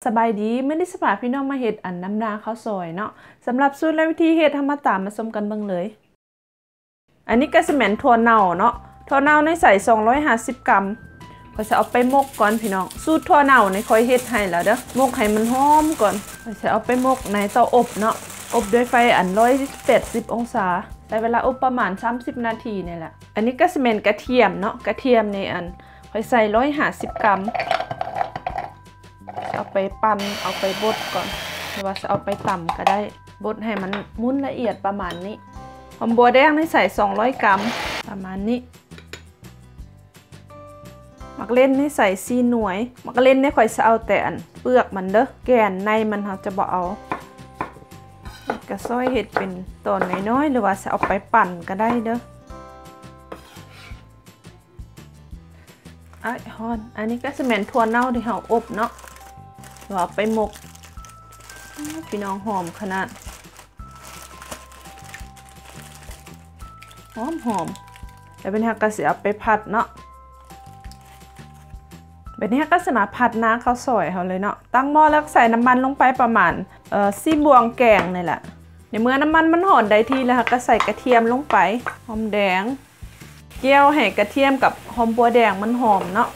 ສະບາຍດີ, ມື້ນີ້ຊິພາພີ່ນ້ອງມາເຮັດອັນນ້ຳໜ້າເຂົ້າຊອຍເນາະ. ສຳລັບສູດ ແລະ ວິທີເຮັດ ເຮົາມາຕາມມາຊົມກັນເບິ່ງເລີຍ. ອັນນີ້ກໍຊິແມ່ນຖົ່ວເນົ່າເນາະ, ຖົ່ວເນົ່າໃນໃສ່ສອງຮ້ອຍຫ້າສິບກຣາມ. ຂ້ອຍຊິເອົາໄປໝົກກ່ອນພີ່ນ້ອງ. ສູດຖົ່ວເນົ່ານີ້ຂ້ອຍເຮັດໃຫ້ແລ້ວເດີ້, ໝົກໃຫ້ມັນຫອມກ່ອນ. ຂ້ອຍຊິເອົາໄປໝົກໃນເຕົາອົບເນາະ, ອົບດ້ວຍໄຟອັນຮ້ອຍແປດສິບອົງສາ, ໃຊ້ເວລາອົບປະມານສາມສິບນາທີນີ້ແຫຼະ. ອັນນີ້ກໍຊິແມ່ນກະທຽມເນາະ, ກະທຽມນີ້ອັນ ຂ້ອຍໃສ່ຮ້ອຍຫ້າສິບກຣາມ. ຊິເອົາໄປປັ່ນ ເອົາໄປບົດກ່ອນ ຫຼືວ່າຊິເອົາໄປຕຳກໍໄດ້, ບົດໃຫ້ມັນໝຸ່ນລະອຽດປະມານນີ້. ຫອມບົວແດງນີ້ໃສ່ສອງຮ້ອຍກຣາມ ປະມານນີ້. ໝາກເລັ່ນນີ້ໃສ່ສີ່ໜ່ວຍ. ໝາກເລັ່ນນີ້ຂ້ອຍຊິເອົາແຕ່ອັນເປືອກມັນເດີ້, ແກ່ນໃນມັນເຮົາຈະບໍ່ເອົາ. ກໍຊອຍເຮັດເປັນຕອນນ້ອຍໆ ຫຼືວ່າຊິເອົາໄປປັ່ນກໍໄດ້ເດີ້. ອ້າຍ ຮ້ອນ. ອັນນີ້ກໍຊິແມ່ນຖົ່ວເນົ່າທີ່ເຮົາອົບເນາະ ແລ້ວເອົາໄປໝົກ. ອ້າຍ ພີ່ນ້ອງ ຫອມຂະໜາດ, ຫອມໆ. ແລ້ວບັດນີ້ເຮົາກໍຊິເອົາໄປຜັດເນາະ. ບັດນີ້ເຮົາກໍຊິມາຜັດໜ້າເຂົ້າຊອຍເຮົາເລີຍເນາະ. ຕັ້ງໝໍ້ແລ້ວໃສ່ນ້ຳມັນລົງໄປປະມານ ເອີ ສີ່ບ່ວງແກງນີ້ແຫຼະ. ໃນເມື່ອນ້ຳມັນມັນຮ້ອນໄດ້ທີ່ແລ້ວ ເຮົາກໍໃສ່ກະທຽມລົງໄປ, ຫອມແດງ, ກ່ຽວໃຫ້ກະທຽມກັບຫອມບົວແດງມັນຫອມເນາະ.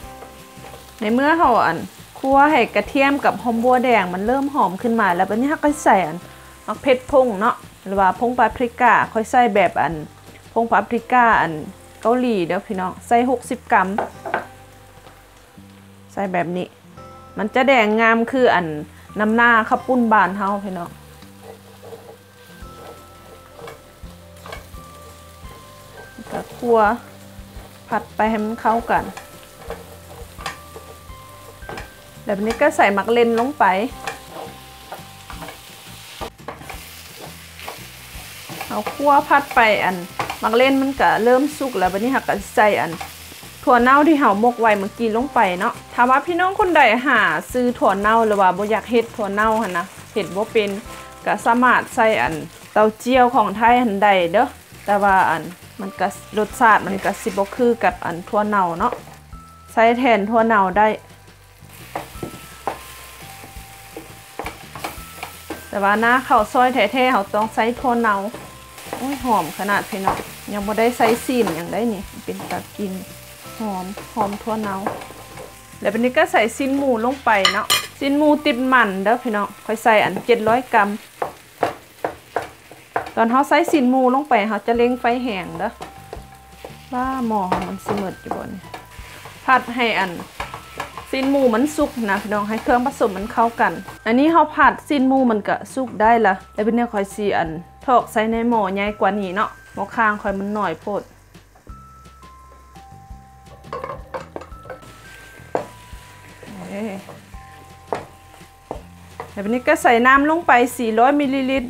ໃນເມື່ອເຮົາອັນ ຂົ້ວໃຫ້ກະທຽມກັບຫອມບົວແດງມັນເລີ່ມຫອມຂຶ້ນມາແລ້ວ, ບັດນີ້ເຮົາກໍໃສ່ອັນໝາກເຜັດຜົງເນາະ ຫຼືວ່າຜົງປາປຣິກາ. ຂ້ອຍໃສ່ແບບອັນ ຜົງປາປຣິກາອັນເກົາຫຼີເດີ້ພີ່ນ້ອງ, ໃສ່ຫົກສິບກຣາມ. ໃສ່ແບບນີ້ ມັນຈະແດງງາມຄືອັນນ້ຳໜ້າເຂົ້າປຸ້ນບ້ານເຮົາພີ່ນ້ອງ. ກໍຂົ້ວ ຜັດໄປໃຫ້ມັນເຂົ້າກັນ. ແລ້ວບັດນີ້ກໍໃສ່ໝາກເລັ່ນລົງໄປ. ເຮົາຂົ້ວຜັດໄປ ອັນໝາກເລັ່ນມັນກະເລີ່ມສຸກແລ້ວ, ບັດນີ້ເຮົາກະຊິໃສ່ອັນຖົ່ວເນົ່າທີ່ເຮົາໝົກໄວ້ເມື່ອກີ້ລົງໄປເນາະ. ຖ້າວ່າພີ່ນ້ອງຄົນໃດຫາຊື້ຖົ່ວເນົ່າ ຫຼືວ່າບໍ່ຢາກເຮັດຖົ່ວເນົ່າຫັ້ນນະ, ເຮັດບໍ່ເປັນ, ກະສາມາດໃສ່ອັນເຕົ້າຈ້ຽວຂອງໄທຫັ້ນໄດ້ເດີ້, ແຕ່ວ່າອັນມັນກະ ລົດຊາດມັນກະຊິບໍ່ຄືກັບອັນຖົ່ວເນົ່າເນາະ, ໃຊ້ແທນຖົ່ວເນົ່າໄດ້. ແຕ່ວ່າໜ້າເຂົ້າຊອຍແທ້ໆ ເຮົາຕ້ອງໃສ່ຖົ່ວເນົ່າ. ໂອ້ຍ ຫອມຂະໜາດພີ່ນ້ອງ, ຍັງບໍ່ໄດ້ໃສ່ຊີ້ນຫຍັງໄດ໋ນີ້, ເປັນຕາກິນ, ຫອມ, ຫອມຖົ່ວເນົ່າ. ແລ້ວບັດນີ້ກໍໃສ່ຊີ້ນໝູລົງໄປເນາະ, ຊີ້ນໝູຕິດມັນເດີ້ພີ່ນ້ອງ, ຂ້ອຍໃສ່ອັນເຈັດຮ້ອຍກຣາມ. ຕອນເຮົາໃສ່ຊີ້ນໝູລົງໄປ ເຮົາຈະເລັ່ງໄຟແຮງເດີ້. ວ່າໝໍ້ເຮົາມັນຊິໝົດຢູ່ບໍ່ນີ້? ຜັດໃຫ້ອັນຊີ້ນໝູມັນສຸກນະພີ່ນ້ອງ, ໃຫ້ເຄື່ອງປະສົມມັນເຂົ້າກັນ. ອັນນີ້ເຮົາຜັດຊີ້ນໝູມັນກະສຸກໄດ້ລະ, ແລ້ວບັດນີ້ຂ້ອຍຊິອັນຖອກໃສ່ໃນໝໍ້ໃຫຍ່ກວ່ານີ້ເນາະ, ໝໍ້ຂ້າງຂ້ອຍມັນໜ້ອຍໂພດ. ເອີ ແລ້ວບັດນີ້ກໍໃສ່ນ້ຳລົງໄປສີ່ຮ້ອຍມິນລີລິດ,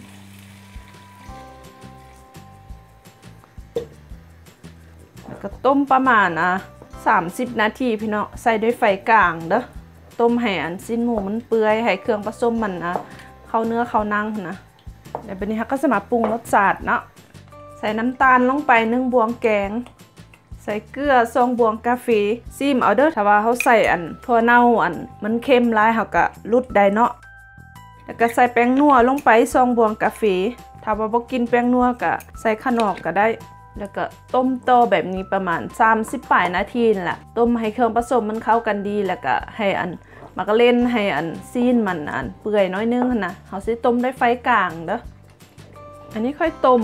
ແລ້ວກໍຕົ້ມປະມານ ອ່າ ສາມສິບນາທີພີ່ນ້ອງ, ໃສ່ດ້ວຍໄຟກາງເດີ້. ຕົ້ມໃຫ້ອັນຊີ້ນໝູມັນເປື່ອຍ, ໃຫ້ເຄື່ອງປະສົມມັນ ອ່າ ເຂົ້າເນື້ອເຂົ້າໜັງຫັ້ນນະ. ແລ້ວບັດນີ້ເຮົາກໍຊິມາປຸງລົດຊາດເນາະ, ໃສ່ນ້ຳຕານລົງໄປໜຶ່ງບ່ວງແກງ, ໃສ່ເກືອສອງບ່ວງກາເຟ. ຊີມເອົາເດີ້, ຖ້າວ່າເຮົາໃສ່ອັນຖົ່ວເນົ່າ ອັນມັນເຄັມຫຼາຍ ເຮົາກະຫຼຸດໄດ້ເນາະ. ແລ້ວກະໃສ່ແປ້ງນົວລົງໄປສອງບ່ວງກາເຟ, ຖ້າວ່າບໍ່ກິນແປ້ງນົວກະໃສ່ຂະໜອກກະໄດ້. ແລ້ວກະຕົ້ມຕໍ່ແບບນີ້ປະມານສາມສິບປາຍນາທີນີ້ລະ, ຕົ້ມໃຫ້ເຄື່ອງປະສົມມັນເຂົ້າກັນດີ, ແລ້ວກະໃຫ້ອັນໝາກເລັ່ນ ໃຫ້ອັນຊີ້ນມັນອັນເປື່ອຍໜ້ອຍໜຶ່ງຫັ້ນນະ. ເຮົາຊິຕົ້ມດ້ວຍໄຟກາງເດີ້. ອັນນີ້ຂ້ອຍຕົ້ມ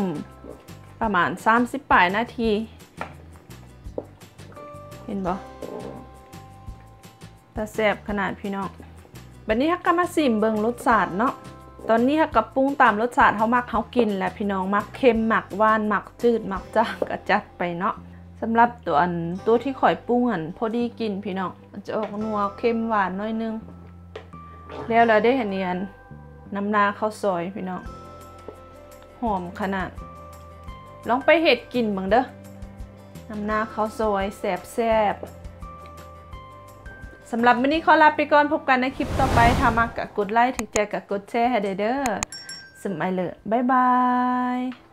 ປະມານສາມສິບປາຍນາທີ, ເຫັນບໍ່? ຕາແຊບຂະໜາດພີ່ນ້ອງ. ບັດນີ້ເຮົາກໍມາຊີມເບິ່ງລົດຊາດເນາະ. ຕອນນີ້ເຮົາກໍປຸງຕາມລົດຊາດເຮົາມັກເຮົາກິນແຫຼະພີ່ນ້ອງ, ມັກເຄັມ ມັກຫວານ ມັກຈືດ ມັກຈາງກໍຈັດໄປເນາະ. ສຳລັບຕົວອັນ ຕົວທີ່ຂ້ອຍປຸງຫັ້ນພໍດີກິນພີ່ນ້ອງ, ມັນຈະອອກນົວເຄັມຫວານໜ້ອຍໜຶ່ງ. ແລ້ວລະເດ້ ອັນນີ້ອັນ ນ້ຳໜ້າເຂົ້າຊອຍພີ່ນ້ອງ, ຫອມຂະໜາດ. ລອງໄປເຮັດກິນເບິ່ງເດີ້, ນ້ຳໜ້າເຂົ້າຊອຍແຊບໆ. ສຳລັບມື້ນີ້ຂໍລາໄປກ່ອນ, ພົບກັນໃນຄລິບຕໍ່ໄປ. ຖ້າມັກກໍກົດໄລ, ຖືກໃຈກໍກົດແຊໃຫ້ແດ່ເດີ້. ສະໄໝເລີ, ບາຍບາຍ.